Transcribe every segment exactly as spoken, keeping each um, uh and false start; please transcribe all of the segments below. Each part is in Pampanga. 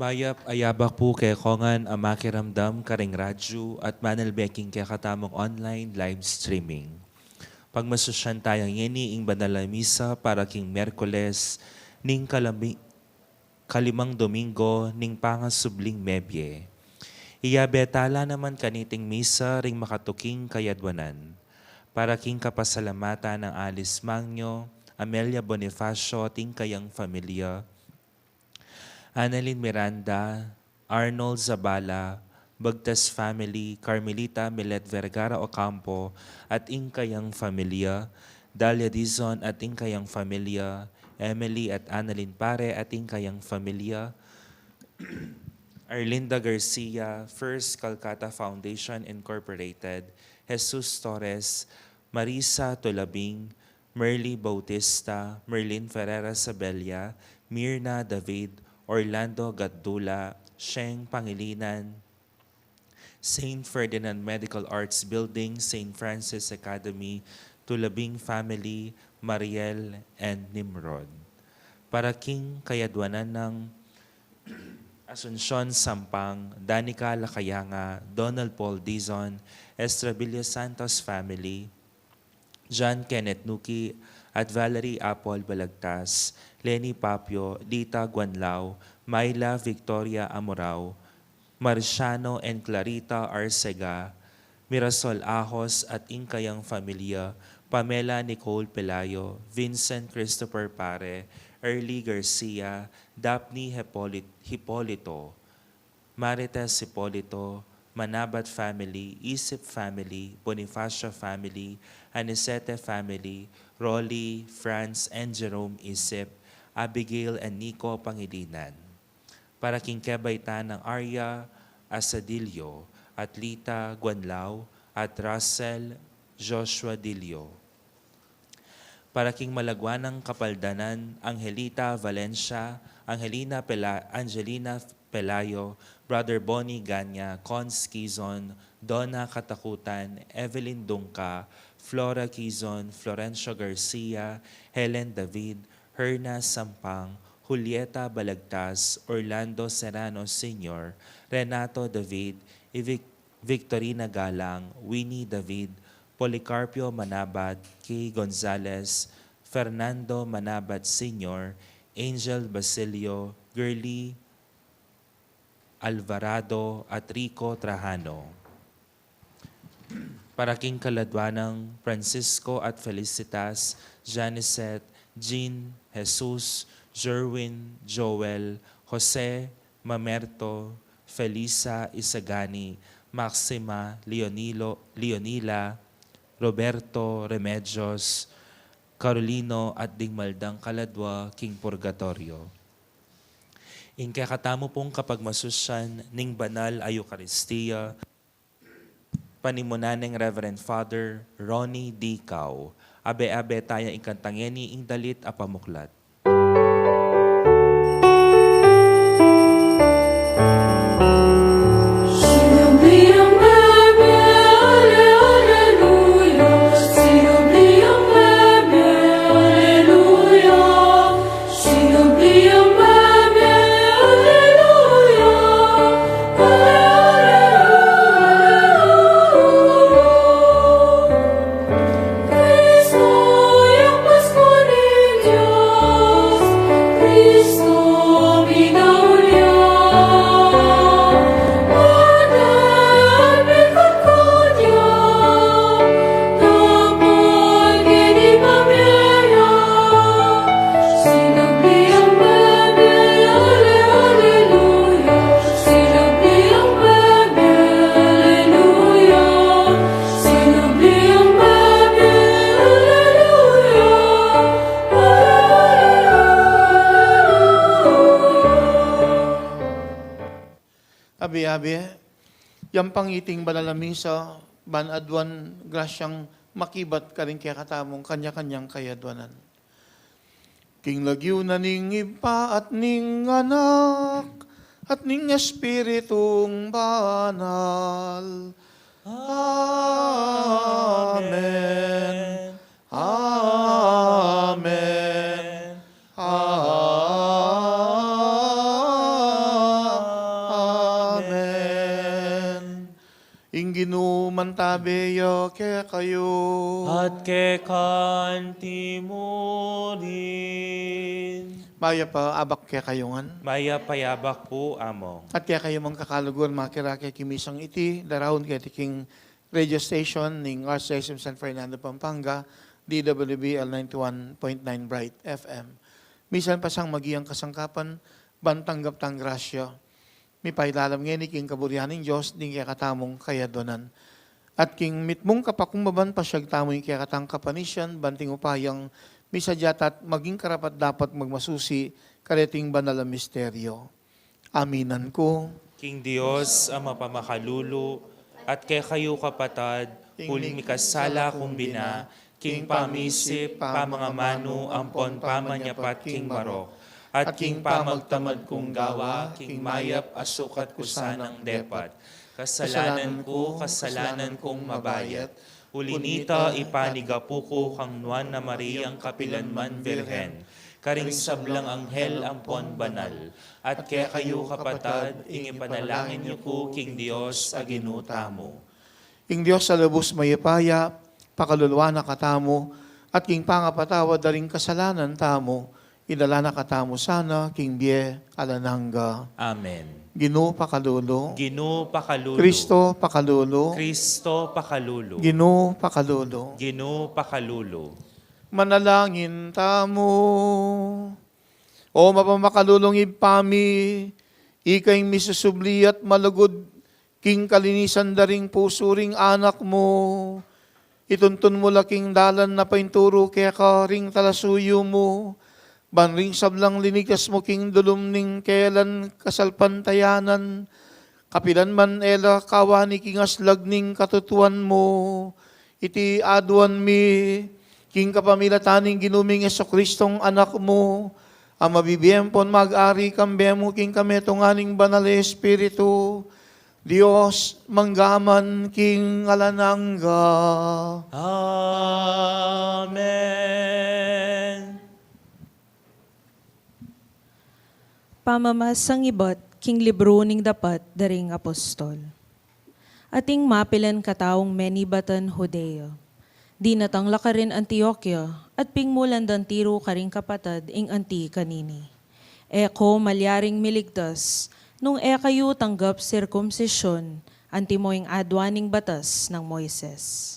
Mayap a yabak pu kekongan a makiramdam karing radyu at manalbe king kekatamung online live streaming. Pagmasusyan taya ngeni ing banal a misa para king Miyerkules ning kalami-, kalimang Domingo ning pangasubling mebie. Iyabe tala naman kaniting misa ring makatuking kayadwanan. Para king kapasalamatan nang Alice Magno, Amelia Bonifacio at ing kayang familia, Annalyn Miranda, Arnold Zabala, Bagtas family, Carmelita Milet Vergara Ocampo at ing kayang familia, Dalia Dizon at ing kayang familia, Emily at Annalyn Pare at ing kayang familia, Arlinda Garcia, First Calcutta Foundation Incorporated, Jesus Torres, Marisa Tulabing, Merly Bautista, Merlin Ferreira Sabella, Mirna David, Orlando Gatdula, Sheng Pangilinan, Saint Ferdinand Medical Arts Building, Saint Francis Academy, Tulabing family, Mariel, and Nimrod. Para king kayadwanan nang Asuncion Sampang, Danica Lacayanga, Donald Paul Dizon, Estrabilio Santos family, John Kenneth Nuki, at Valerie Apol Balagtas, Leni Papio, Lita Guanlao, Myla Victoria Amorao, Marciano and Clarita Arcega, Mirasol Ahos at ing kayang familia, Pamela Nicole Pelayo, Vincent Christopher Pare, Early Garcia, Daphne Hipolit-, Hipolito, Marites Hipolito, Manabat family, Isip family, Bonifacio family, Anicete family, Rolly, Franz, and Jerome Isip, Abigail, and Nico Pangilinan. Para king kebaitan nang Arya Asadillo, at Lita Guanlao, at Russell Joshua Dillo. Para king malagwa nang kapaldanan, Angelita Valencia, Angelina Pela-, Angelina Pelayo, Brother Bonnie Ganya, Cons Quizon, Donna Katakutan, Evelyn Dungca, Flora Quizon, Florencio Garcia, Helen David, Herna Sampang, Julieta Balagtas, Orlando Serrano Senior, Renato David, Ivic-, Victorina Galang, Winnie David, Policarpio Manabat, Kay Gonzalez, Fernando Manabat Senior, Angel Basilio, Girly Alvarado, at Rico Trajano. Para king kaladwa nang Francisco at Felicitas, Janicet, Jean, Jesus, Jerwin, Joel, Jose, Mamerto, Felisa, Isagani, Maxima, Leonilo, Leonila, Roberto Remedios Carolino at ding maldang kaladwa king purgatoryo. Ing kekatamu pung kapagmasusyan ning banal a Eukaristia, panimunan neng Reverend Father Ronnie D. Cao. Abe-abe taya ing kantang ngeni ing dalit a pamuklat. Abi-abi, yang pangiting banal a misa, ban aduan grasyang makibat karing kekatamung kanya-kanyang kayaduanan. King lagyu na ning Ibpa at ning Anak at ning Espiritung Banal. Amen. Amen. Amen. Ing Ginu mantabe ya kekayu. At keka mu rin. Mayap a abak kekayu ngan. Mayap a abak pu, Among. At kekayu mang kakaluguran, makirake king misang iti, daraun keti king radio station ning Archdiocese of San Fernando, Pampanga, D W B L ninety-one point nine Bright F M. Misan pa sang maging kasangkapan, ban tanggap tang grasya. Mipailalam ngeni king kaburian ning Dios ding kekatamung kayaduanan. At king mitmung kapakumbaban pasiag tamu ing kekatang kapanisian, ban king upayang misadya ta at maging karapat-dapat magmasusi kareting banal a misteryo. Aminan ku king Dios a mapamakalulu, at kekayu kapatad, uling mikasala kung bina, king pamisip, pamangamanu, ampon pamanyapat king marok, at king pamagtamad kung gawa, king mayap a sukat ku sanang depat. Kasalanan ku, kasalanan kung mabayat. Uli nita, ipanigapu ku kang Nuan a Mariang kapilanman Birhen, karing sablang anghel ampon banal, at kekayu kapatad, ing ipanalangin yu ku king Dios a Ginu tamu. Ing Dios a lubus mayupaya, pakaluluan na katamu, at king pangapatawad da ring kasalanan tamu, idala na katamu sana king bie alang angga. Amen. Ginu pakalulu. Ginu pakalulu. Kristo pakalulu. Kristo pakalulu. Ginu pakalulu. Ginu pakalulu. Manalangin tamu. O mapamakalulung Ibpa mi, ika ing misusubli at malugud king kalinisan da ring pusu ring anak mu. Ituntun mu la king dalan a painturu keka ring talasuyu mu, ban ring sablang linigtas mu king dulum ning kelan kasalpantayanan, kapilan man e la kawani king aslag ning katutuan mu. Iti aduan mi king kapamilatan ning Ginu ming Jesucristong Anak mu, a mabibie ampon mag-ari kambe mu king kametungan ning Banal a Espiritu, Dios mangga man king alang angga. Amen. Pamamasang ibat king libru ning Dapat da ring Apostol. Ating mapilan kataung menibatan Judea. Dinatang la karin Antioquia, at pingmulan dang tiru karing kapatad ing anti kanini. E ko malyaring miligtas, nung e kayu tanggap sirkumsisyun, antimo ing aduan ning batas nang Moises.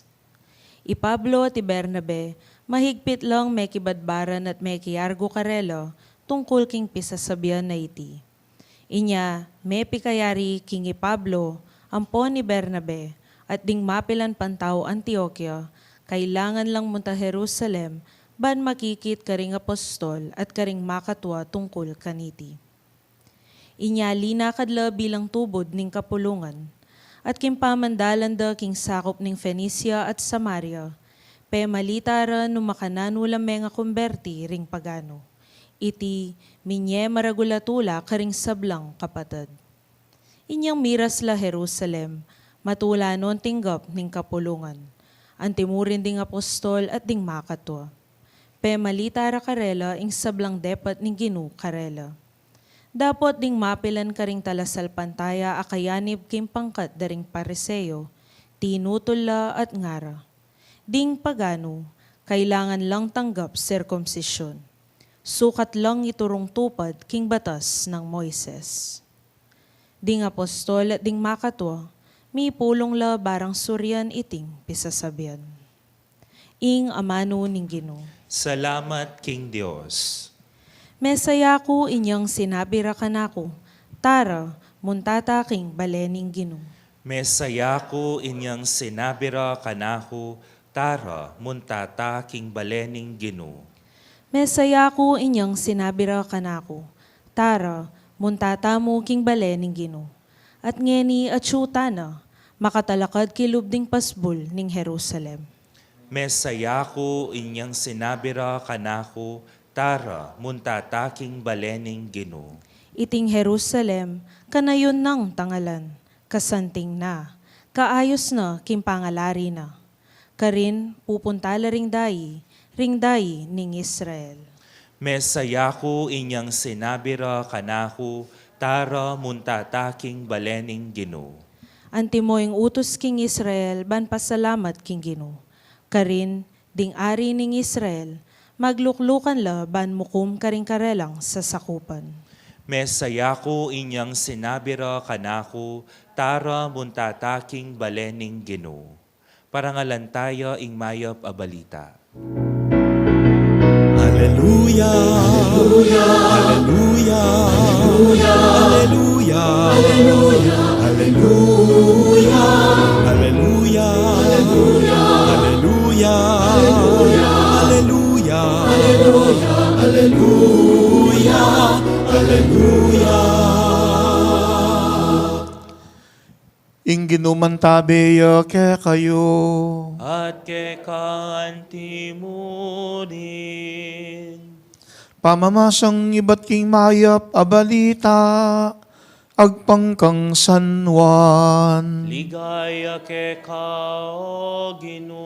I Pablo at i Bernabe, mahigpit lang mekibadbaran at mekiargu karela tungkul king pisasabian a iti. Inya, mepikayari king i Pablo, ampon i Bernabe, at ding mapilan pang tau Antioquia, Kailangan lang munta Jerusalem ban makikit karing apostol at karing makatua tungkul kaniti. Inya linakad la bilang tubud ning kapulungan, at king pamandalan da king sakup ning Fenicia at Samaria, pemalita ra nung makananu la mengakumberti ring paganu. Iti, minye maragul a tula karing sablang kapatad. Inyang miras la Jerusalem, matula nong tinggap ning kapulungan. Anti mu rin ding apostol at ding makatua. Pemalita ra karela ing sablang depat ning Ginu karela. Dapot ding mapilan karing talasalpantaya a kayanib king pangkat da ring Pariseo, tinutul la at ngara, "Ding paganu, kailangan lang tanggap sirkumsisyon. Sukat lang iturung tupad king batas nang Moises." Ding apostol at ding makatua, mipulung la barang surian iting pisasabian. Ing amanu ning Ginu. Salamat king Dios. Mesaya ku inyang sinabi ra kanaku, "Tara, munta ta king bale ning Ginu." Mesaya ku inyang sinabi ra kanaku, "Tara, munta ta king bale ning Ginu." Mesaya ku inyang sinabi ra kanaku, "Tara, munta tamu king bale ning Ginu." At ngeni atyu tana, makatalakad kilub ding pasbul ning Jerusalem. Mesaya ku inyang sinabi ra kanaku, "Tara, munta ta king bale ning Ginu." Iting Jerusalem, kanayun nang tangalan, kasanting na, kaayus na king pangalari na. Karin, pupunta la ring dayi, ring dayi ning Israel. Mesaya ku inyang sinabi ra kanaku, "Tara, munta ta king bale ning Ginu." Antimo ing utus king Israel, ban pasalamat king Ginu. Karin, ding ari ning Israel, magluklukan la ban mukum karing karelang sasakupan. Mesaya ku inyang sinabi ra kanaku, "Tara, munta ta king bale ning Ginu." Parangalan taya ing mayap a balita. Aleluya! Aleluya! Aleluya! Ing Ginu mantabe ya kekayu. At keka anti mu rin. Pamamasang ibat king mayap a balita agpang kang San Juan. Ligaya keka, o Ginu.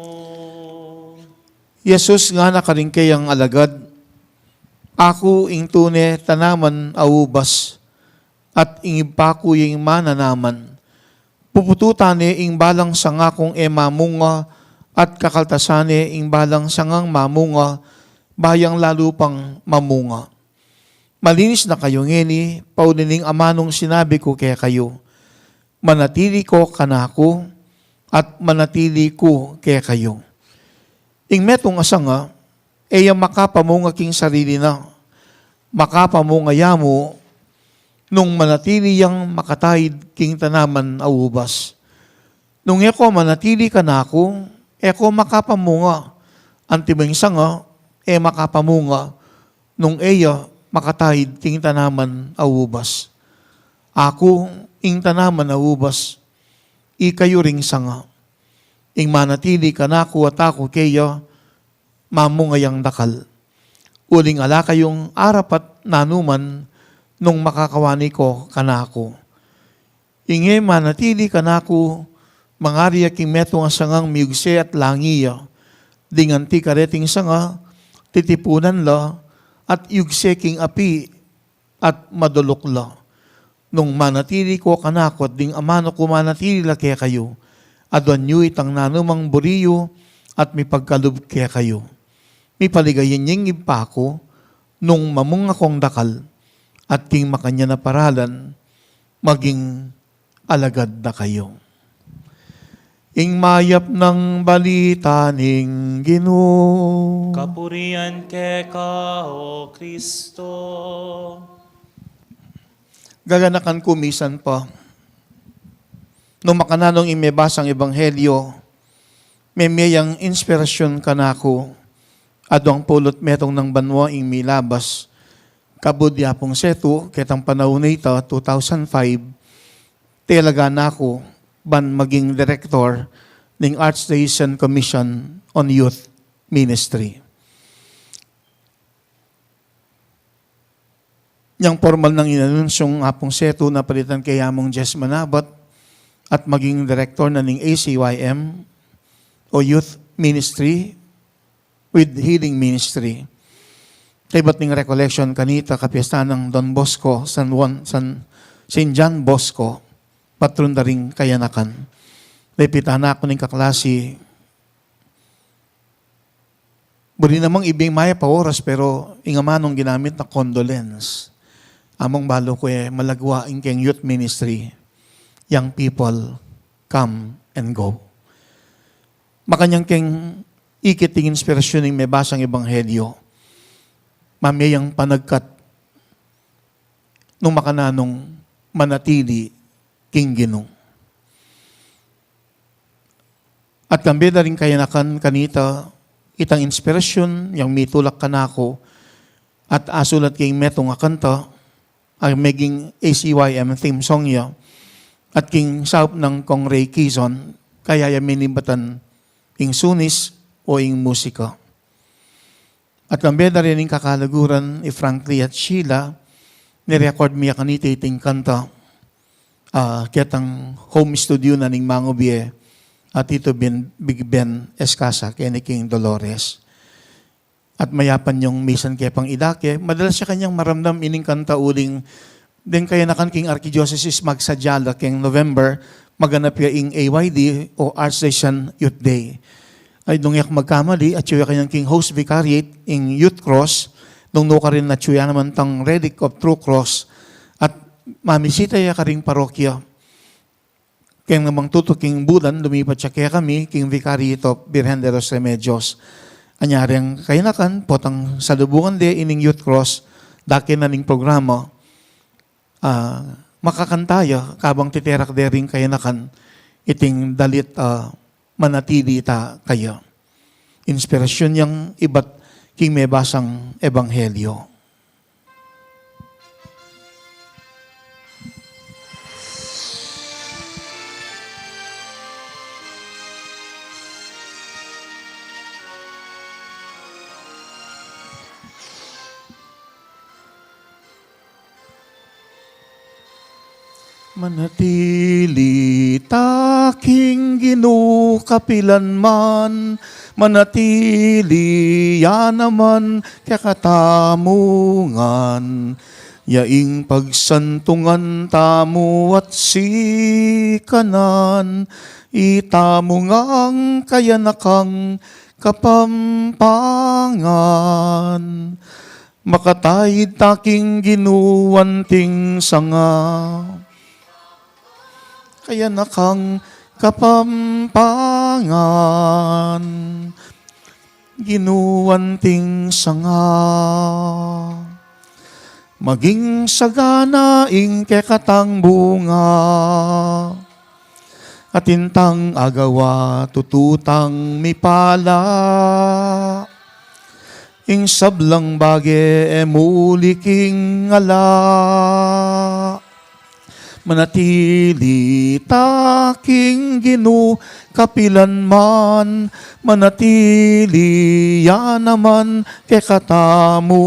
Jesus ngana karing keyang alagad, "Aku ing tune tanaman a ubas, at ing Ibpa ku ya ing mananaman. Pupututan ne ing balang sanga kung e mamunga, at kakaltasan ne ing balang sangang mamunga, ba yang lalu pang mamunga. Malinis na kayu ngeni, pauli ning amanung sinabi ku kekayu. Manatili ko kanaku, at manatili ku kekayu. Ing metung a sanga, e ya makapamunga king sarili na. Makapamunga ya mu nung manatili yang makataid king tanaman a ubas. Nung e ko manatili kanaku, e ko makapamunga. Antimong sanga, e makapamunga nung e ya makataid king tanaman a ubas. Aku ing tanaman a ubas, ikayu ring sanga. Ing manatili kanaku at aku keya, mamunga yang dakal. Uling ala kayung arapat nanuman nung makakawani ko kanaku. Ing e manatili kanaku, mangari ya king metung a sangang miyugse at langi ya. Ding anti kareting sanga, titipunan la, at yugse king api, at maduluk la. Nung manatili ko kanaku at ding amanu ku manatili la kekayu, aduan yu itang nanumang buri yu at mipagkalub kekayu. Mipaligayan ya ing Ibpa ku nung mamunga kong dakal, at king makanyan a paralan maging alagad da kayu." Ing mayap nang balita ning Ginu. Kapurian keka, o Kristo. Gaganakan ku misan pa, nung makananu ing mebasang ebanghelyo, Memie yang inspirasyon kanaku, aduang pulu't metung nang banua ing milabas, kabud yapung setu, ketang panaun a ita, two thousand five, talaga na ku ban maging direktor ning Archdiocese Commission on Youth Ministry. Yang pormal nang inanunsyung apung setu na palitan kay Among Jess Manabat at maging direktor na ning A C Y M o Youth Ministry with Healing Ministry. Kaybat ning recollection kanita kapiesta nang Don Bosco, San Juan, San, Saint John Bosco, patron da ring kayanakan. Lepitan na ku ning kaklasi, buri namang ibie mayap a oras, pero ing amanung ginamit na condolence. Among balu ku e malagwa ing keng youth ministry, young people, come and go. Makanyan keng ikit ing inspirasyon ning mebasang ebanghelyo, mamie yang panagkat nung makananung manatili king Ginu. At kambe da ring kayanakan kanita, itang inspirasyon yang mitulak kanaku, at asulat king metung a kanta, a meging A C Y M theme song ya, at king saup nang Kong Ray Kizon, kaya ya minibatan ing sunis o ing musika. At kambe da rin ing kakaluguran, i Frankie at Sheila, ni-record mi ya kanita iting kanta, ah, ketang home studio na ning mangubie, at ito bin, Big Ben Escasa, keni king Dolores. At mayapan yung misan ke pang idake, madalas ya kanyang maramdam ining kanta uling deng kayanakan king Archdiocese Magsaysay la keng November, maganap ya ing A Y D o Archdiocese Youth Day. Ay, nung e ku magkamali, atyu ya kanyan king host vicariate ing Youth Cross, nung nukarin atyu ya naman tang Relic of True Cross, at mamisita ya karing parokya. Keng namang tutuking bulan, lumipat ya kekami king Vicariate of Virgen de los Remedios. Anya reng kayanakan, potang salubungan de ining Youth Cross, dake na ning programa, ah, makakanta ya, kabang titerak de ring kayanakan, iting dalit, ah, manatili ta kaya. Inspirasyon yang ibat king mebasang ebanghelyo. Manatili ta king Ginu kapilan man, manatili ya naman kekatamu ngan. Ya ing pagsantungan tamu at sikanan, itamu ngang kayanakang Kapampangan. Makataid ta king Ginu anting sanga. Kayanakang Kapampangan. Ginu anting sanga. Maging sagana ing kekatang bunga. Atin tang agawa, tutu tang mipala. Ing sablang bage e muli king ala. Manatili ta king Ginu kapilan man, manatili ya naman kekatamu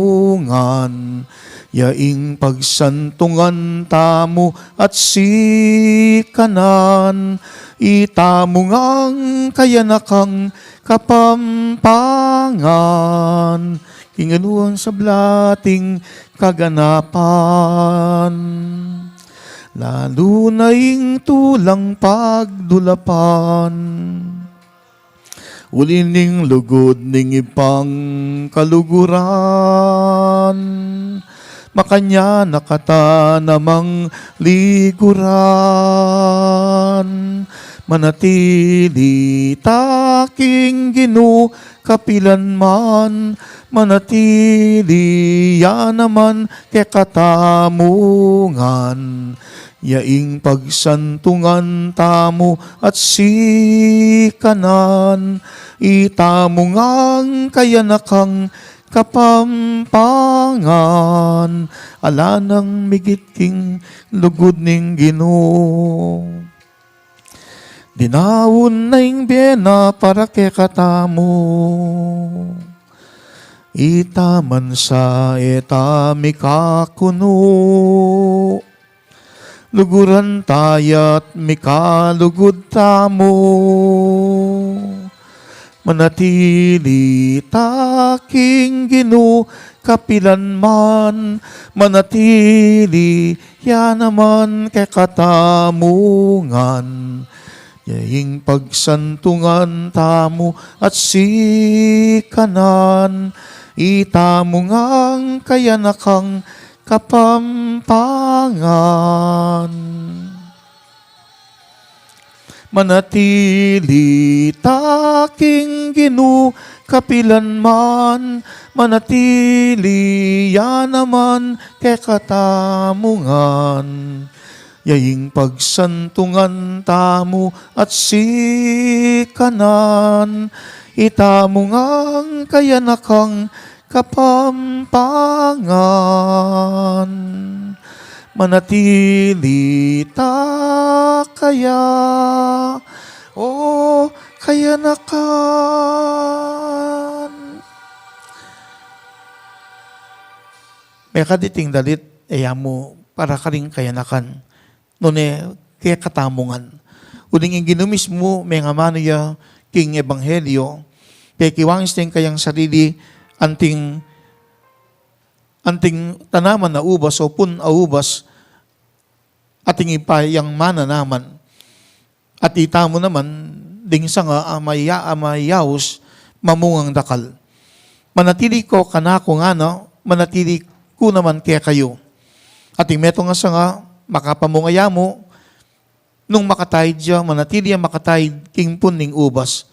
ngan. Ya ing pagsantungan tamu at sikanan, itamu ngang kayanakang Kapampangan. King Ginu ing sablang kaganapan, lalu na ing tulang pagdulapan. Uli ning lugud ning ibpang kaluguran, makanyan na kata namang liguran. Manatili ta king Ginu kapilan man, manatili ya naman kekatamu ngan. Yaing pagsantungan tamu at sikanan, itamu ngang kayanakang Kapampangan, ala nang migit king lugud ning Ginu. Dinaun na ing bie na para kekatamu. Ita man sa e ta mikakunu. Luguran taya't mikalugud tamu. Manatili ta king Ginu kapilan man, manatili ya naman kekatamu ngan. Yaing pagsantungan tamu at sikanan, itamu ngang kayanakang Kapampangan. Manatili ta king Ginu kapilan man, manatili ya naman kekatamu ngan. Yaing pagsantungan tamu at sikanan, itamu ngang kayanakang Kapampangan. Manatili ta kaya, o kayanakan. Mekad iting dalit, e ya mu para karing kayanakan. Nune kekatamu ngan. Uling ing Ginu mismu mengamanu ya king ebanghelyo, pekiwangis ne ing kayang sarili anting, anting tanaman a ubas o pun a ubas, ating ibpa yang mananaman. At itamu naman, ding sanga a maya-, a mayaus, mamungang dakal. Manatili ko kanaku ngana, manatili ku naman kekayu. Ating metung a sanga, makapamunga ya mu, nung makataid ya, manatili yang makataid king pun ning ubas.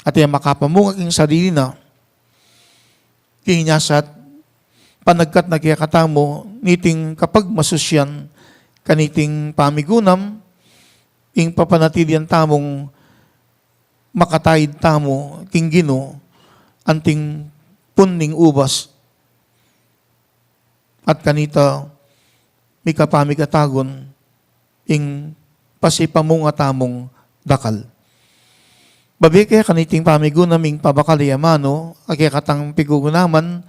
At yang makapamunga king sarili na, king inyasat, panagkat na kekatamu, niting kapagmasusyan, kaniting pamigunam, ing papanatilian tamung makataid tamu king Ginu, anting pun ning ubas, at kanita mikapamikatagun ing pasipamunga tamung dakal. Babe ke kaniting pamigunam ing pabakal ya manu, a kekatang pigugunaman,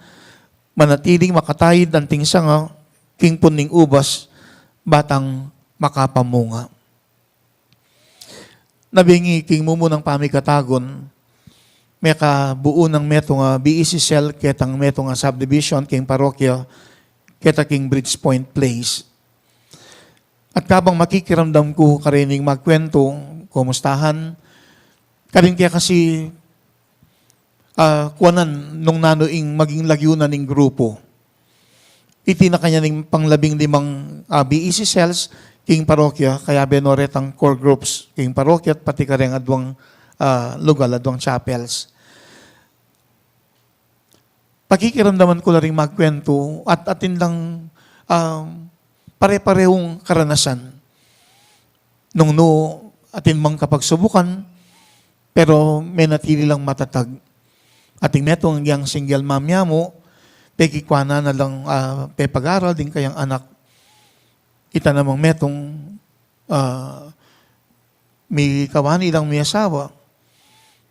manatiling makataid anting sanga king pun ning ubas, batang makapamunga. Na bengi king mumunang pamikatagun, mekabuu nang metung a B E C cell ketang metung a subdivision king parokya, keta king Bridge Point Place. At kabang makikiramdam ku karening magkuwentu, kumustahan, karin ke kasi, ah, kuanan nung nanu ing maging lagyu na ning grupu. Iti na kanyan ing panglabing limang, ah, B E C cells king parokya, kayabe no retang core groups king parokya at pati kareng aduang, ah, lugal, aduang chapels. Pakikiramdaman ku la ring magkuwentu at atin lang, ah, pare-parehung karanasan. Nung nu atin mang kapagsubukan, pero menatili lang matatag. Ating metung yang single mom ya mu, pekikua na na lang, ah, pepag-aral ding kayang anak. Ita namang metung, ah, mikawani lang miyasawa,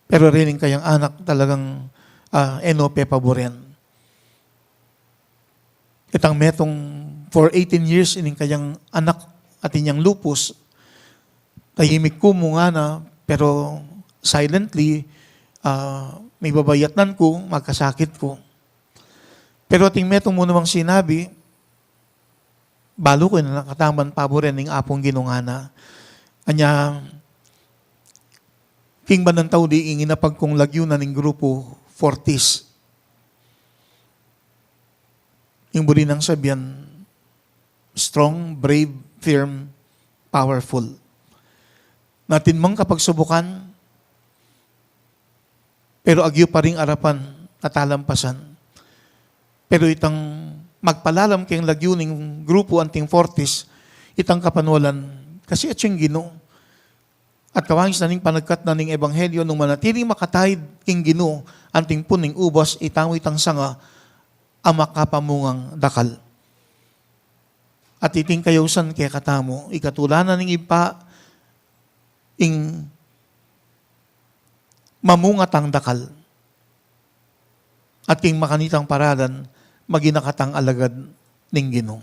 pero rening kayang anak talagang, ah, e no pepaburen. Itang metung for eighteen years ining kayang anak atin yang lupus, tahimik ku mu ngana, pero silently, ah, mibabayatnan ku, magkasakit ku. Pero ating metung mu namang sinabi, balu ku na kataman paburen ning Apung Ginu ngana. Anya, king banantau di ing inapag kung lagyu na ning grupu Fortis. Ing buri nang sabian, strong, brave, firm, powerful. Na atin mang kapagsubukan, pero agyu pa ring arapan at alampasan. Pero itang magpalalam keng lagyu ning grupu anting Fortis, itang kapanwalan, kasi atyu ing Ginu. At kawangis na ning panagkat na ning ebanghelyo, nung manatiling makataid king Ginu, anting pun ning ubas, itamu itang sanga a makapamungang dakal. At iting kayausan kekatamu, ikatula na ning Ibpa, ing mamunga tang dakal. At king makanitang paralan, maging na katang alagad ning Ginu.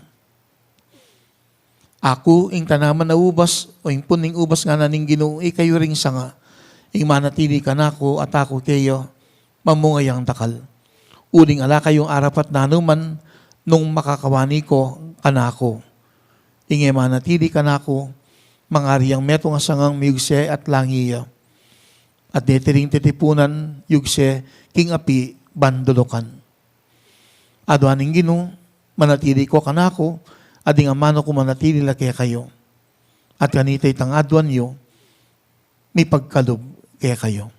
Aku, ing tanaman a ubas, o ing pun ning ubas ngana ning Ginu, ikayu ring sanga, ing manatili kanaku, at aku keya, mamunga yang dakal. Uling ala kayung arapat nanuman, nung makakawani ko kanaku. Ing e manatili kanaku, mangari yang metung a sangang miyugse at langi ya. At deti ring titipunan, yugse, king api, ban dulukan. Aduan ning Ginu, manatili ko kanaku, at ding amanu ku manatili la kekayu. At kanita itang aduan yu, mipagkalub kekayu.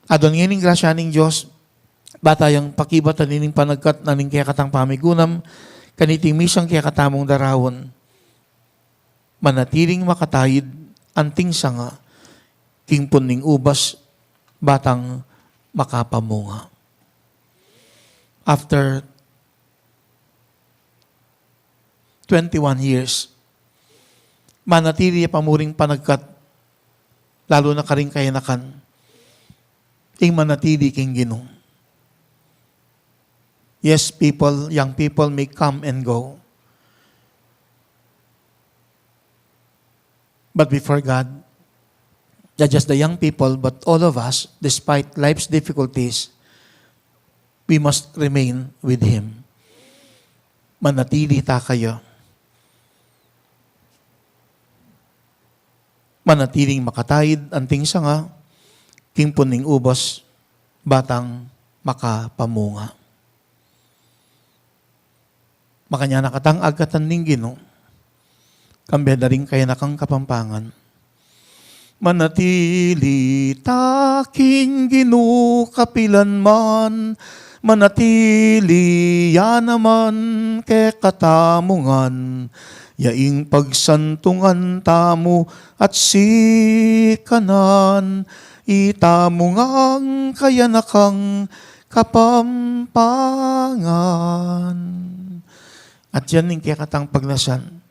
Aduan ngeni ing grasya ning Dios, ba tayang pakibatan ining panagkat na ning kekatang pamigunam, kaniting misang kekatamung daraun. Manatiling makataid anting sanga, king pun ning ubas, ba tang makapamunga. After twenty-one years, manatili ya pa mu ring panagkat, lalu na karing kayanakan, ing manatili king Ginu. Yes, people, young people may come and go. But before God, not just the young people, but all of us, despite life's difficulties, we must remain with Him. Manatili ta kaya. Manatiling makataid anting sanga, king pun ning ubas, ba tang makapamunga. Makanyan na katang agkatan ning Ginu, kambe da ring kayanakang Kapampangan. Manatili ta king Ginu kapilan man, manatili ya naman kekatamu ngan, ya ing pagsantungan tamu at sikanan, itamu ngang kayanakang Kapampangan. At yan ing kekatang pagnasan.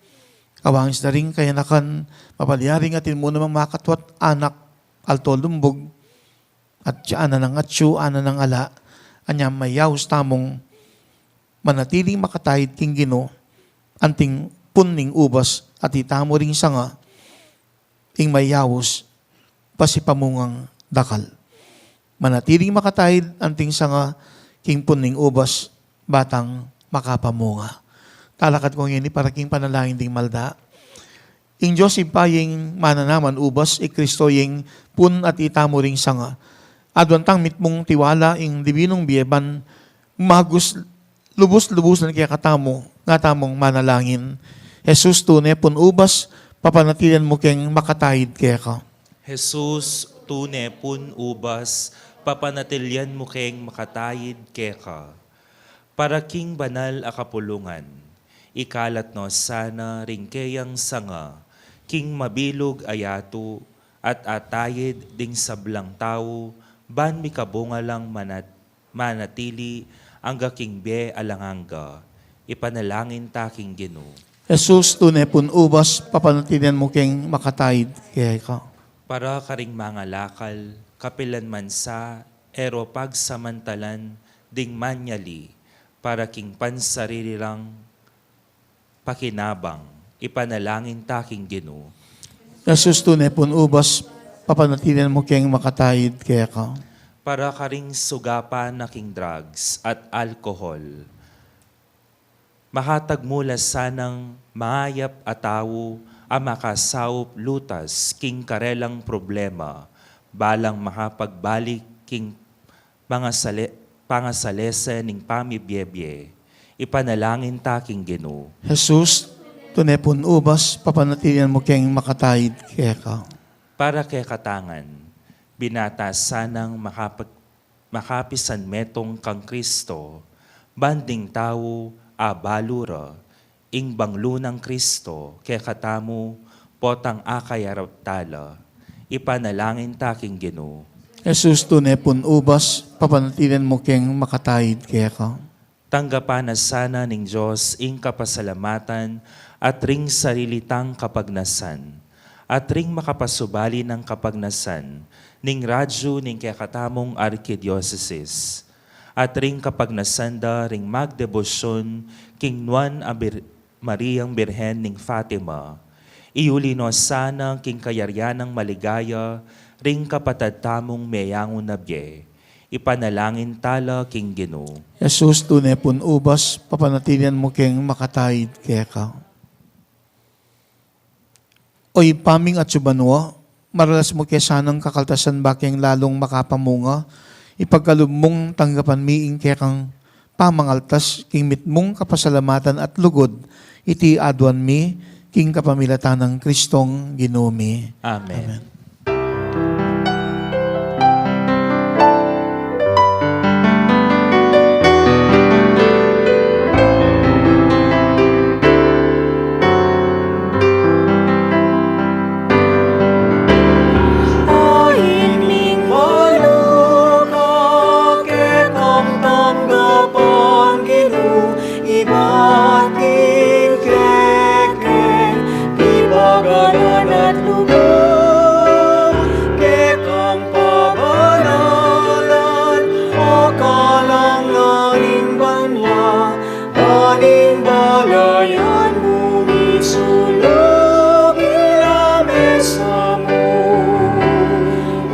Kawangis da ring kayanakan, mapalyaring atin mu namang makatwa't anak, alto lumbug, at ya anan nang atyu, anan nang ala, anya mayaus tamung manatiling makataid king Ginu, anting pun ning ubas, at itamu ring sanga, ing mayaus, pasipamungang dakal. Manatiling makataid anting sanga, king pun ning ubas, ba tang makapamunga. Talakad ku ngeni para king panalangin ding malda. Ing Dios Ibpa ya ing mana namang ubas, i Kristo ya ing pun at itamu ring sanga. Aduan tang mitmung tiwala ing dibinung bie ban magus lubus-lubusan kekatamu, nga tamung manalangin. Jesus, tune pun ubas, papanatilian mu keng makataid keka. Jesus, tune pun ubas, papanatilian mu keng makataid keka. Para king banal a kapulungan, ikalat no sana ring keyang sanga king mabilug a yatu at atayid ding sablang tau ban mikabunga lang manat manatili angga king bie alang angga. Ipanalangin ta king Ginu. Jesus, tune pun ubas, papanatilian mu keng makataid keka. Para karing mangalakal, kapilan man sa, e ro pagsamantalan ding manyali, para king pansarili rang pakinabang, ipanalangin ta king Ginu. Jesus, tune pun ubas, papanatilian mu keng makataid keka. Para karing sugapa na king drugs at alcohol, makatagmula sanang mayap a tau a makasaup lutas king karelang problema, balang makapagbalik king pangasale-, pangasalese ning pamibie-bie, ipanalangin ta king Ginu. Jesus, tune pun ubas, papanatilian mu keng makataid keka. Para kekatang ngan, binata sanang makapag-, makapisan metung kang Kristo, ban ding tau a balu ra, ing banglu nang Kristo kekatamu, potang akayarap tala. Ipanalangin ta king Ginu. Jesus, tune pung ubas, papanatilian mu keng makataid keka. Tanggapan na sana ning Dios ing kapasalamatan at ring sarili tang kapagnasan, at ring makapasubali nang kapagnasan ning radyu ning kekatamung arkidiosesis, at ring kapagnasan da ring magdebosyon king nuan a Bir-, Mariang Birhen ning Fatima. Iuli no sana king kayarian nang maligaya ring kapatad tamung meyangu na bie. Ipanalangin tala king Ginu. Jesus, tune pung ubas, papanatilian mu keng makataid keka. O Ibpa ming atsu banua, maralas mu ke sanang kakaltasan bakeng lalung makapamunga, ipagkalub mung tanggapan mi ing kekang pamangaltas king mitmung kapasalamatan at lugud, iti aduan mi king kapamilatan nang Kristong Ginu mi. Amen. Amen. Ain ming balu ka kekang tanggapan, Ginu, ibat king kekeng pipagalan at lugud, kekang pabanalan, o kalangan ning banua, ban ing balayan mu misulug king lamesa mu,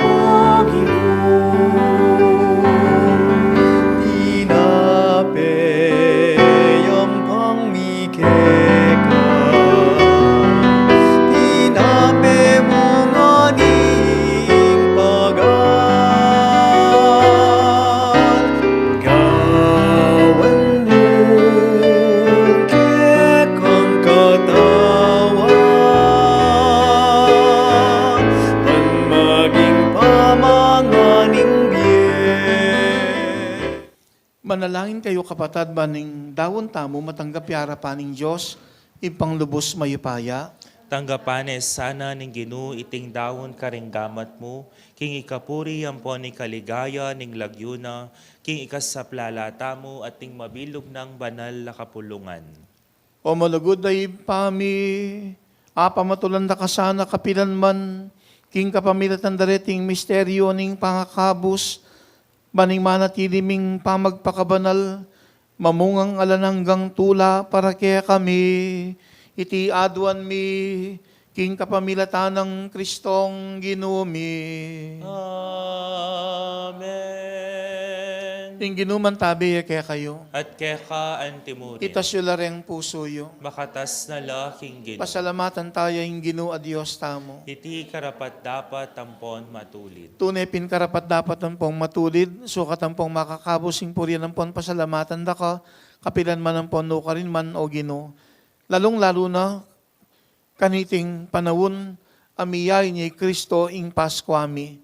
O Ginu. Tinape yampang mi keka, tinape mu ngan ing pagal, gawan mu kekang katawan, ban maging pamangan ning bie. Manalangin kayu, kapatad, ban ing daun tamu matanggap ya arapan ning Dios, Ibpang lubus mayupaya. Tanggapan ne sana ning Ginu iting daun karing gamat mu, king ikapuri ampon ikaligaya ning lagyu na, king ikasaplala tamu at ning mabilug nang banal a kapulungan. O malugud a Ibpa mi, apamatulan da ka sana kapilan man, king kapamilatan da reting misteryu ning pangakabus, ban ing manatili ming pamagpakabanal, mamungang alang anggang tula para kekami. Iti aduan mi, king kapamilatan nang Kristong Ginu mi. Amen. Ing Ginu mantabi ya kekayu. At keka antimurin. Itas yu la reng pusu yu. Makatas na la king Ginu. Pasalamatan taya ing Ginu a Dios tamu. Iti karapat-dapat ampon matulid. Tune pin karapat-dapat ampon matulid, sukat ampon makakabus ing purian ampon pasalamatan da ka, kapilan man ampon nukarin man, O Ginu. Lalung-lalu na kaniting panaun a miyain ya i Kristo ing Paskua mi,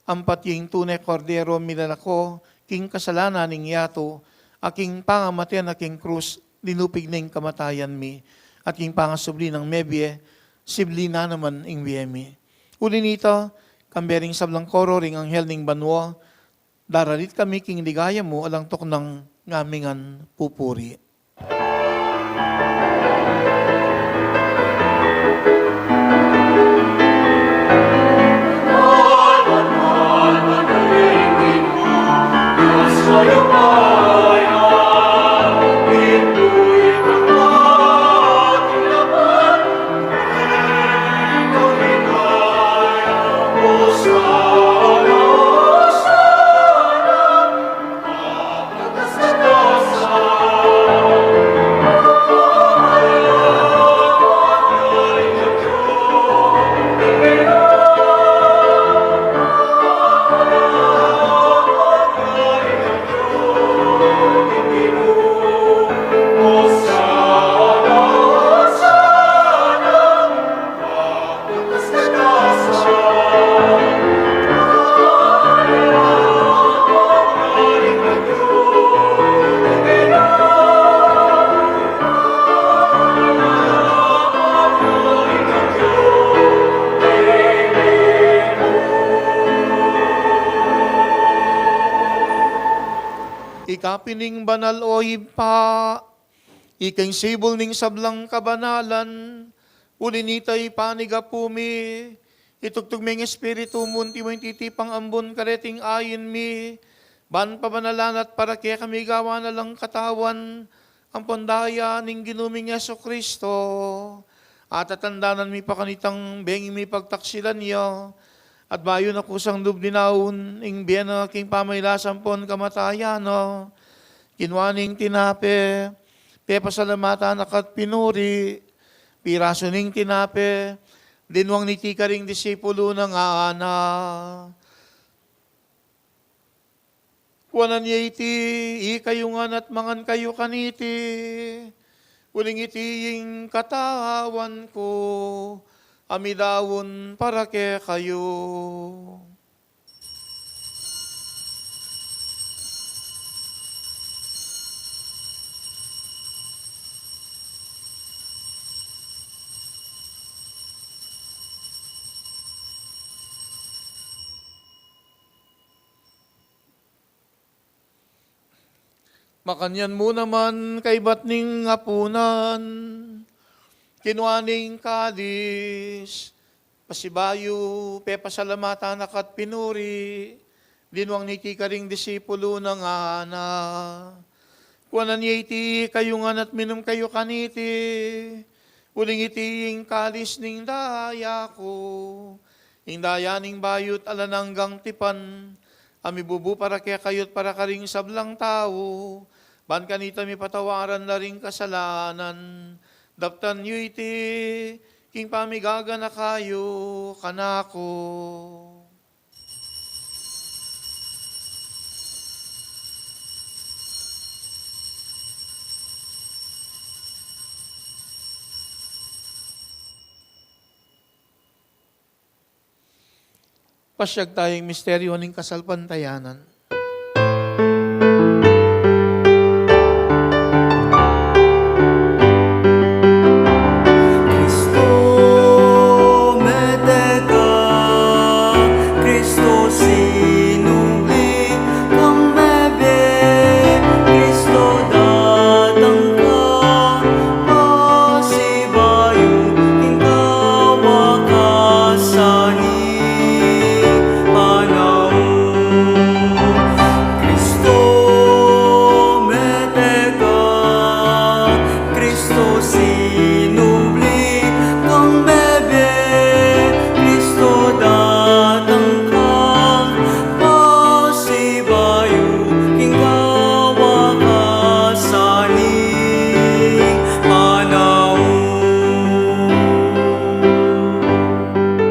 ampat ya ing tune Kordero milalako king kasalanan ning yatu, a king pangamate na king krus, linupig ne ing kamatayan mi, at king pangasubli nang mebie, sibli na naman ing bie mi. Uli nita, kambe ring sablang koro ring anghel ning banua, daralit kami king ligaya mu alang tuknang ngamingan pupuri. Ika pin ing banal, o Ibpa, ika ing sibul ning sablang kabanalan, uli nita ipanyawad mi, itugtug me ing Espiritu mu, anti mo ing titipang ambun kareting ain mi, ban pabanalan at para kekami gawan na lang katawan ampon daya ning Ginu ming Jesucristo. At tatandanan mi pa kanitang bengi mi pagtaksilan ya, at bayu na kusang lub dinaun ing bie na king pamailas ampon kamatayan na, kinua ne ing tinape, pepasalamatan na ka't pinuri, pirasu ne ing tinape, dinwang niti karing disipulu na, ngana: Kuanan ye iti ikayu ngan at mangan kayu kaniti, uling iti ing katawan ku, a midaun para kekayu. Makanyan mu naman kaybat ning apunan, kinua ne ing kalis, pasibayu pepasalamatan na ka't pinuri, dinwang niti karing disipulu na, ngana: Kuanan ye iti ikayu ngan at minum kayu kaniti, uling iti ing kalis ning daya ku, ing daya ning bayu't alang anggang tipan, a mibubu para kekayu't para karing sablang tau, ban kanita mipatawaran la ring kasalanan. Daptan yu iti king pamigaganaka yu kanaku. Pasiag taya ing misteryu ning kasalpantayanan. Kristo, mete ka, Kristo, sinubli kang mebie, Kristo, datang ka, pasibayu king kawakasan ning panaun. Kristo, mete ka, Kristo, sinubli kang mebie, Kristo, datang ka, pasibayu king kawakasan ning panaun.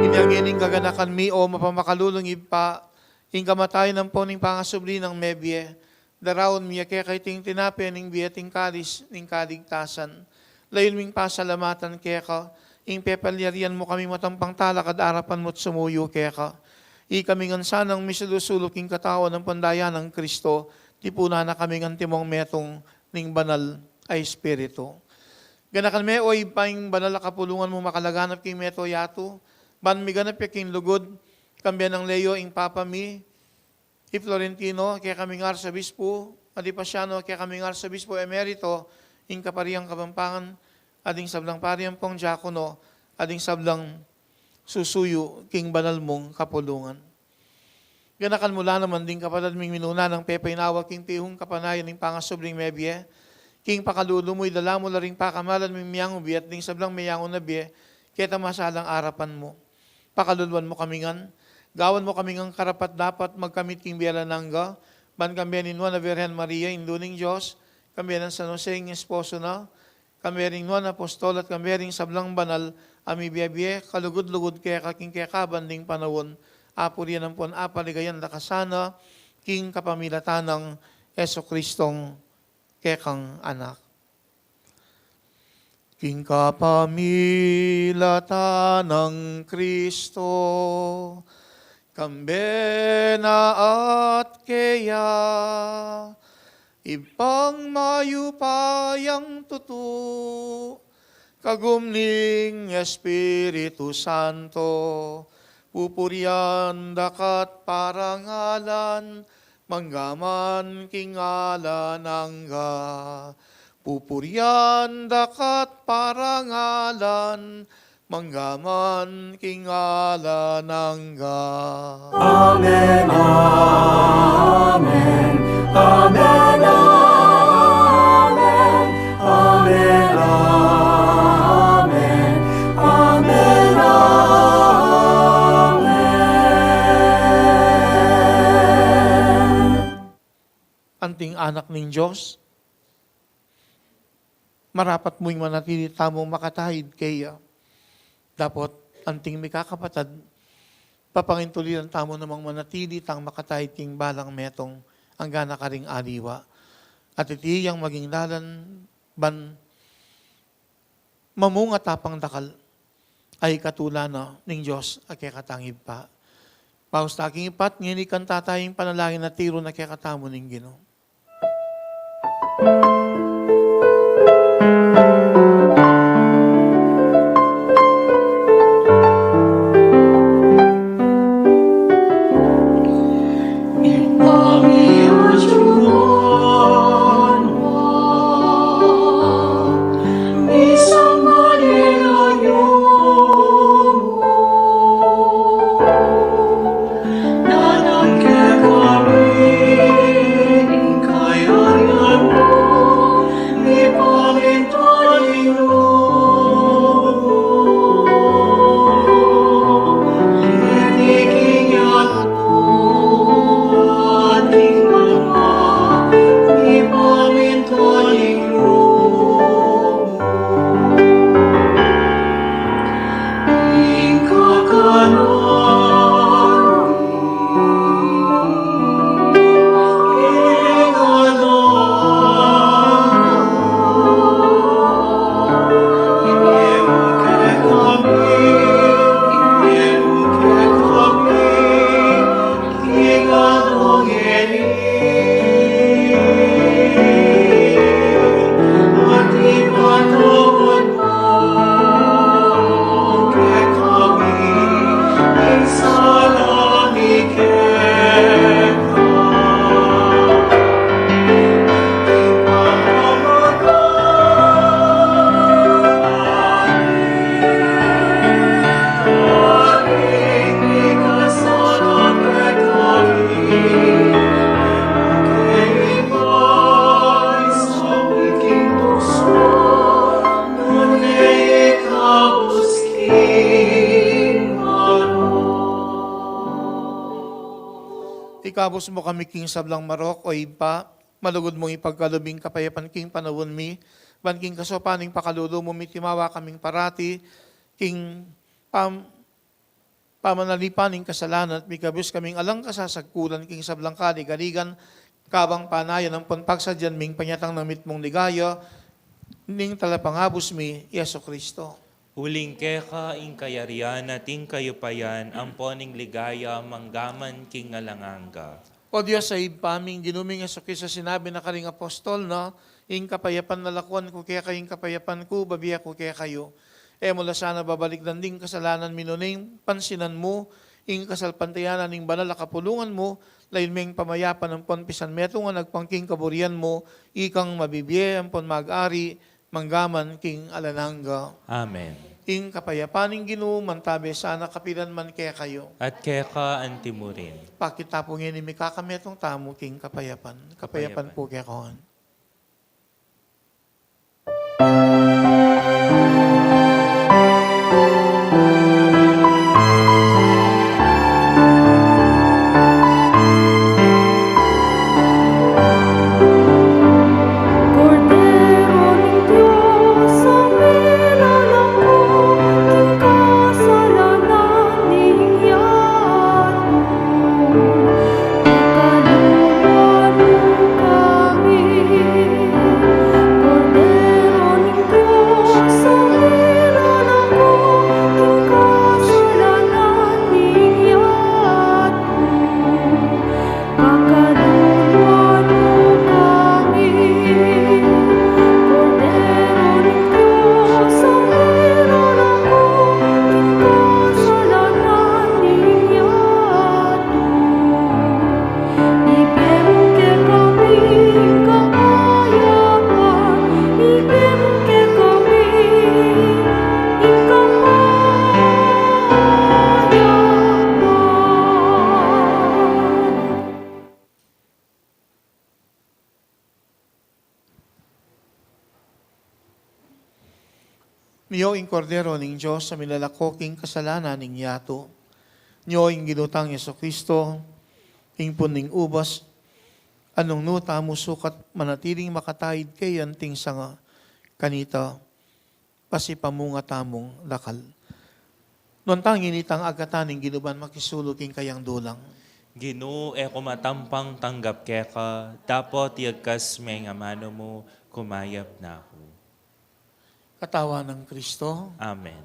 Inya ngeni ing kaganakan mi, o mapamakalulung Ibpa, ing kamatayan ampon ing pangasubli nang mebie, daraun mi ya keka iting tinape ning bie at ing kalis ning kaligtasan. Layun ming pasalamatan keka ing pepalyarian mu kaming matampang talakad arapan mu't sumuyu keka. Ikami ngan sanang misulu-sulu king katawan ampon daya nang Kristo, tipunan na kami ngan timong metung ning Banal a Espiritu. Ganakan me, o Ibpa, ing banal a kapulungan mu makalaganap king meto yatu, ban miganap ya king lugud, kambe nang Leo ing Papa mi, i Florentino, kekaming Arsobispo, at i Pasiano, kekaming Arsobispo Emerito, ing Kaparian Kabambangan, at ing sablang pari ampong diakono, at ing sablang susuyu king banal mung kapulungan. Ganakan mu la naman ding kapatad ming minuna nang pepainawa king pihung kapanayan ning pangasubling mebie, king pakalulu mu idala mu la ring pakamalan ming meyangu bie at ding sablang meyangu na bie, keta masalang arapan mu. Pakaluluan mu kami ngan, gawan mu kami ngan karapat-dapat magkamit king bie alang angga, ban kambe ning Nuan a Virgen Maria, Indu ning Dios, kambe nang San Jose ing esposo na, kambe ring Nuan a Apostol at kambe ring sablang banal a mibie-bie kalugud-lugud keka king kekaban ding panaun, apurian ampon apaligayan da ka sana king kapamilatan nang Jesucristong kekang Anak. King kapamilatan nang Kristo, kambe na at keya, Ibpang mayupayang tutu, kagum ning Espiritu Santo, pupurian da ka't parangalan, manggaman king alang angga. Pupurian da ka't parangalan, manggaman king alang angga. Amen, amen, amen, amen, amen, amen, amen, amen. Anting anak ning Dios, marapat mu ing manatili tamung makatahid keya. Dapot anting mikakapatad, papangintuliran tamu namang manatili tang makatahid king balang metung anggana karing aliwa. At iti yang maging dalan ban mamunga ta pang dakal a ikatula na ning Dios a kekatang Ibpa. Paus ta king ipat, ngeni kanta taya ing panalangin a tiru na kekatamu ning Ginu. Ikabus mu kami king sablang marok, o Ibpa, malugud mung ipagkalub ing kapayapan king panaun mi, ban king kasaupan ning pakalulu mu mitimawa kaming parati king pam-, pamanalipan ning kasalanan, at mikabus kaming alang kasasagkulan king sablang kaligaligan, kabang panayan ampon pagsadyan ming panyatang na mitmung ligaya ning Talapangabus mi, Jesucristo. Uling keka ing kayarian at ing kayupayan ampon ing ligaya manggaman king alang angga. O Dios a Ibpa mi, ing Ginu ming Jesucristo, sinabi na karing apostol na, ing kapayapan na lakuan ku kekayu, ing kapayapan ku bibie ku kekayu. E mu la sana babalikdan ding kasalanan mi nune, pansinan mu ing kasalpantayanan ning banal a kapulungan mu, layun meng pamayapan ampon pisanmetungan agpang king kaburian mu, ikang mabibie ampon mag-ari manggaman king alang angga. Amen. Ing kapayapan ning Ginu mantabe sana kapilan man kekayu. At keka antimurin. Pakit ta pu ngeni mikakametung tamu king kapayapan. Kapayapan. Kapayapan pu kekayu. Nyo ing Kordero ning Dios a milalako king kasalanan ning yatu. Nyo ing Ginu tang Jesucristo, ing pun ning ubas a nung nu tamu sukat manatiling makataid kaya anting sanga kanita, pasipamunga tamung dakal. Nuan tang ini tang agkatan ning Ginu ban makisulu king kayang dulang. Ginu, e ku matampang tanggap keka, dapot iyagkas me ing amanu mu, kumayap na ku. Katawan nang Kristo. Amen.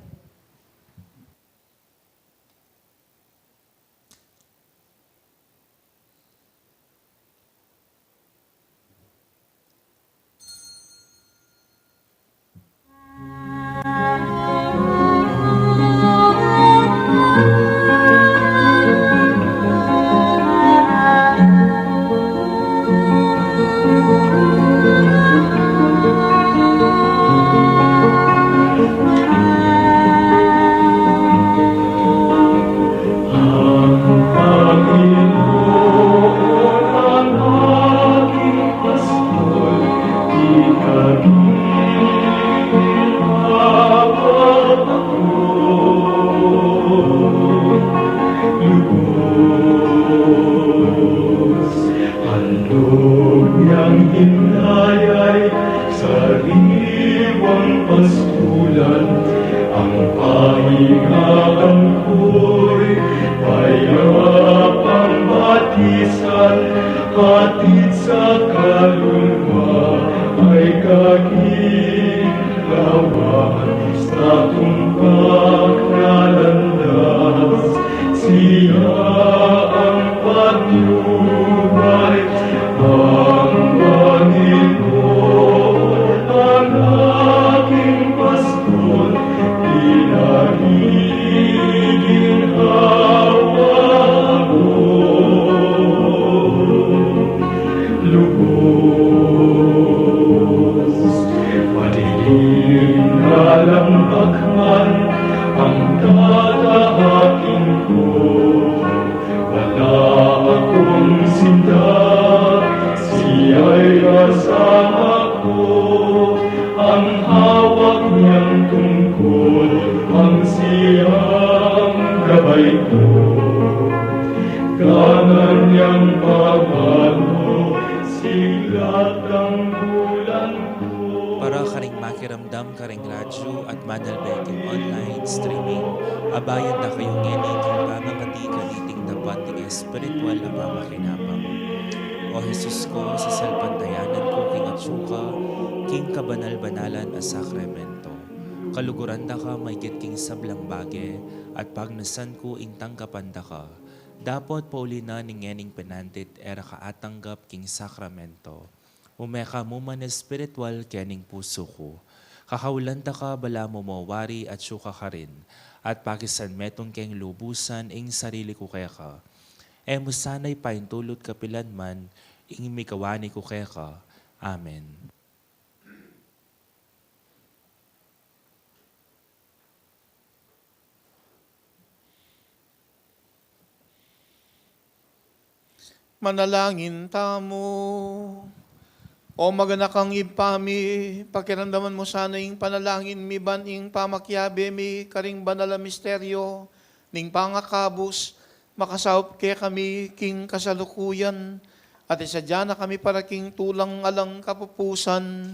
Lubos, handog niyang inayay, sariwang pastulan, ang pahingahan ko'y payapang batisan, hatid sa kaluluwa ay kaginhawa sa tumpak na landas. Siya ang patnubay, ang Panginoon, ang aking pastor, pinagiginhawa ko. Lubos, madilim na lambak man ang dadaanan ko, wala akong sindak, siya'y kasama ko, ang hawak niyang tungkod, ang siyang gabay ko. Kanan niyang pamalo, siglat ang bulan ko. Para karing makiramdam karing radyo at manalbe king online streaming, abayan da kayu ngeni king pamangkadi kaniting tapat ning espiritual a pamakinabang. O Jesus ko, sasalpantayanan ku king atsu ka king kabanal-banalan a sakramento. Kaluguran da ka maigit king sablang bage, at pagnasan ku ing tanggapan da ka. Dapot pauli na ning ngening penandit e ra ka atanggap king sakramento. Ume ka mu man espiritual kening pusu ku. Kakaulan da ka balamu mo wari atsu ka karin, at pakisan metung keng lubusan ing sarili ku keka. E mu sana'y paintulut kapilan man ing mikawani ku keka. Amen. Manalangin tamu. O maganakang Ibpa mi, pakiramdaman mu sana ing panalangin mi ban ing pamakiabe mi karing banal a misteryo ning pangakabus, makasaup kekami king kasalukuyan, at isadia na kami para king tulang alang kapupusan.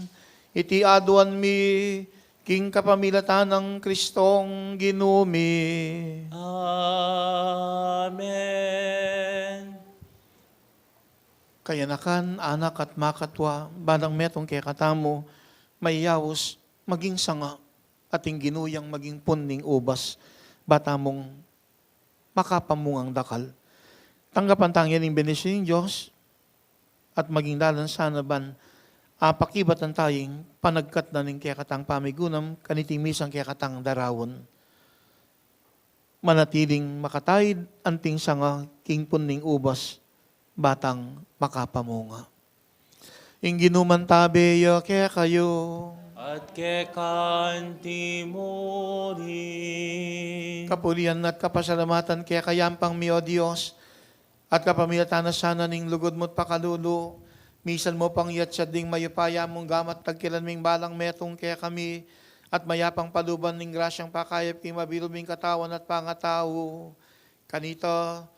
Iti aduan mi king kapamilatan nang Kristong Ginu mi. Amen. Kayanakan, anak at makatwa, balang metung kekatamu, mayaus, maging sanga, at ing Ginu yang maging pun ning ubas, ba tamung makapamungang dakal. Tanggapan tang ing bendisyun ning Dios, at maging dalan sana ban apakibatan taya ing panagkat na ning kekatang pamigunam, kaniting misang kekatang daraun. Manatiling makataid anting sanga king pun ning ubas, ba tang makapamunga. Ing Ginu mantabe ya kekayu. At keka antimu rin. Kapulian at kapasalamatan keka yampang mi, O Dios, at kapamilatan na sana ning lugud mu't pakalulu, misan mu pang yatsad ding mayupaya mung gamat tagkilan ming balang metung kekami, at mayapang paluban ning grasyang pakayap king mabilug ming katawan at pangatau. Kanita,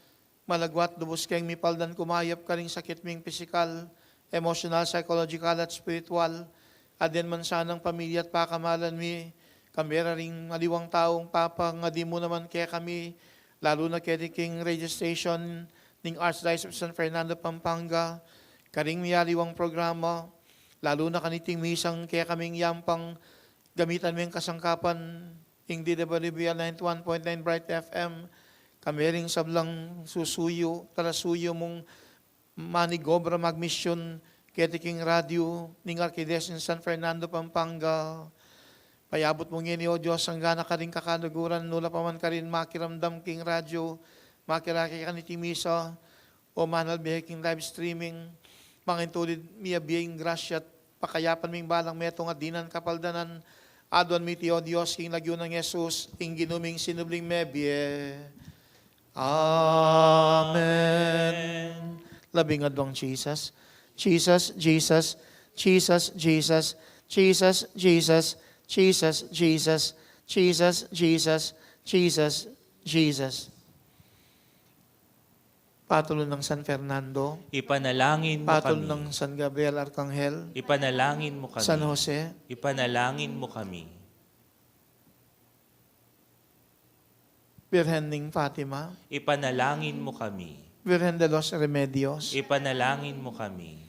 malagwat lubus keng mipaldan kumayap karing sakit ming pisikal, emosyonal, psychological, at spiritual. Aden man sanang pamilya at pakamalan mi, kambe ra ring aliwang taung papangadi mu naman kekami, lalu na keti king radio station ning Archdiocese of San Fernando, Pampanga, karing miyaliwang programa, lalu na kaniting misang kekaming yampang gamitan ming kasangkapan ing D W B L ninety-one point nine Bright F M, kambe ring sablang susuyu, talasuyu mung manigobra magmisyun keti king radyu ning Arkidiocese ning San Fernando, Pampanga. Payabut mu ngeni, O Dios, anggana karing kakaluguran, nula pa man karin makiramdam king radyu, makirake kaniting misa, o manalbe king live streaming, mangintulid miyabie ing grasya at pakayapan ming balang metung at dinan kapaldanan, aduan mi iti, O Dios, king lagyu nang Jesus, ing Ginu ming sinubling mebie. Amen. Labing adwang Jesus. Jesus, Jesus, Jesus, Jesus, Jesus, Jesus, Jesus, Jesus, Jesus, Jesus, Jesus, Jesus. Patulun nang San Fernando. Ipanalangin mo Patulun kami. Nang San Gabriel Arkanghel. Ipanalangin mo kami. San Jose. Ipanalangin mo kami. Birhen ning Fatima. Ipanalangin mo kami. Birhen de los Remedios. Ipanalangin mo kami.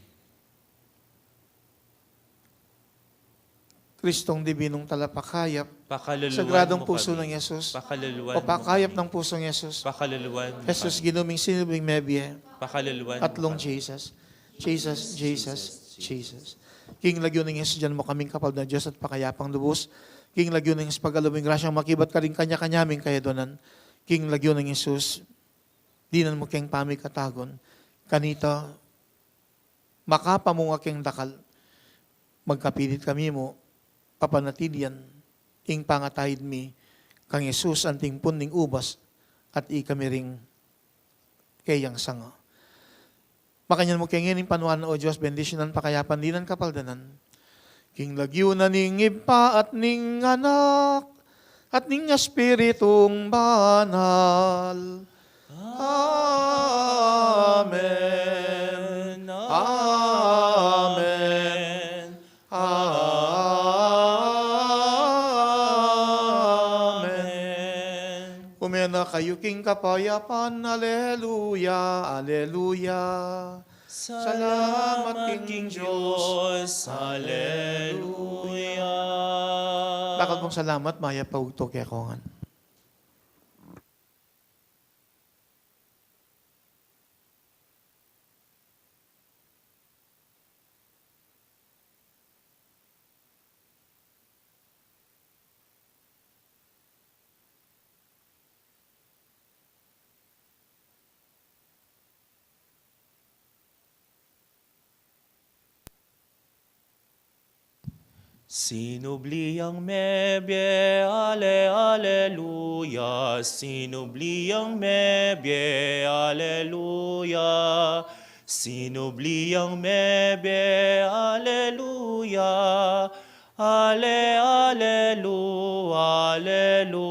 Kristong dibinong talapakayap, pakaluluan Sagradong mo Puso kami. Ng Jesus, Pakaluluan o pakayap mo kami. Ng Pusong Jesus, Pakaluluan mo Jesus, kami. Ginu ming sinubling mebie, Pakaluluan mo Atlong kami. Jesus, Jesus, Jesus, Jesus. King lagyu nang Jesus, dinan mu kaming kapaldanan, Dios at pakayapang lubus. King lagyu nang Jesus, pagalub mu ing grasyang makibat karing kanya-kanya ming kayadwanan. King lagyu nang Jesus, dinan mu keng pamikatagun. Kanita, makapamunga keng dakal, magkapilit kami mu papanatilian ing pangataid mi kang Jesus, anting pun ning ubas, at ikami ring keyang sanga. Makanyan mu keng ngening panuan, O Dios, bendisyunan, pakayapan, dinan kapaldanan. King lagyu na ning Ibpa at ning Anak at ning Espiritung Banal. Amen. Amen. Amen. Ume na kayu king kapayapan. Aleluya, aleluya. Salamat king Dios. Aleluya. Dakal pung salamat, mayap a ugtu kekongan. Sinubli yang mebie, ale, aleluya. Sinubli yang mebie, aleluya. Sinubli yang mebie, aleluya. Ale, alelu, aleluya.